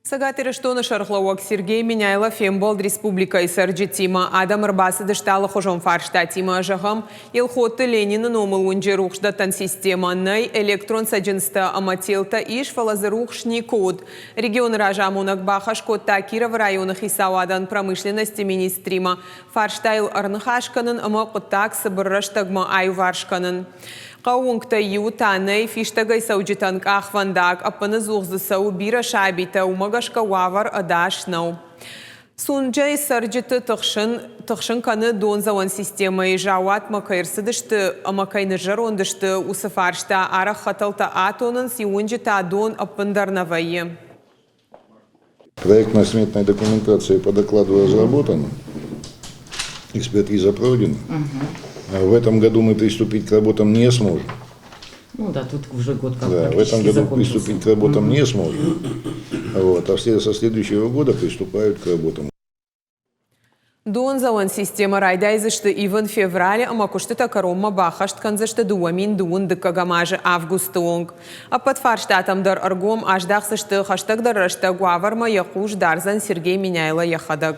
Цӕгат Ирыстоны сӕргълӕууӕг Сергей Меняйло фембӕлд республикӕйы цӕрджытимӕ. Адӕм ӕрбацыдысты алыхуызон фарстатимӕ. Зӕгъӕм, Елхотты Ленины номыл уынджы рухсдӕттӕн системӕ нӕй, электрон цӕджындзтӕ ӕмӕ телтӕ ис, фӕлӕ дзы рухс никуы уыд. Регионы разамонӕг бахӕс кодта Кировы районы хицауадӕн промышленности министримӕ фарстайыл ӕрныхас кӕнын ӕмӕ хъуыддаг цыбыр рӕстӕгмӕ аиуварс кӕнын. Хъӕуы уынгтӕй иуы та нӕй фистӕгӕй цӕуджытӕн къахвӕндаг, ӕппыныдзух дзы цӕуы бирӕ сабитӕ, уымӕ гӕсгӕ уавӕр ӕдас нӕу. Сунджӕйы цӕрджыты тыхсын тыхсын кӕны дондзӕуӕн системӕйы заууатмӕ кӕй ӕрцыдысты ӕмӕ кӕй ныззӕронд сты, уыцы фарста. Арӕх хӕтӕлтӕ атонынц, иу уынджы та дон ӕппындӕр нӕ вӕййы. Проектно-сметная документация по докладу разработана, экспертиза пройдена. Угу. В этом году мы приступить к работам не сможем. Ну да, тут уже год как Да, в этом году приступить к работам угу. не сможем. Вот, а со следующего года приступают к работам. Дондзӕуӕн системӕ райдайдзысты ивын февралы ӕмӕ куыстытӕ кӕронмӕ баххӕст кӕндзысты 2000 дыккӕгӕм азы августы онг. Ӕппӕт фарстатӕм дӕр ӕргом аздахдзысты хӕстӕгдӕр рӕстӕг уавӕрмӕ йӕ хъус дардзӕн Сергей Меняйло йӕхӕдӕг.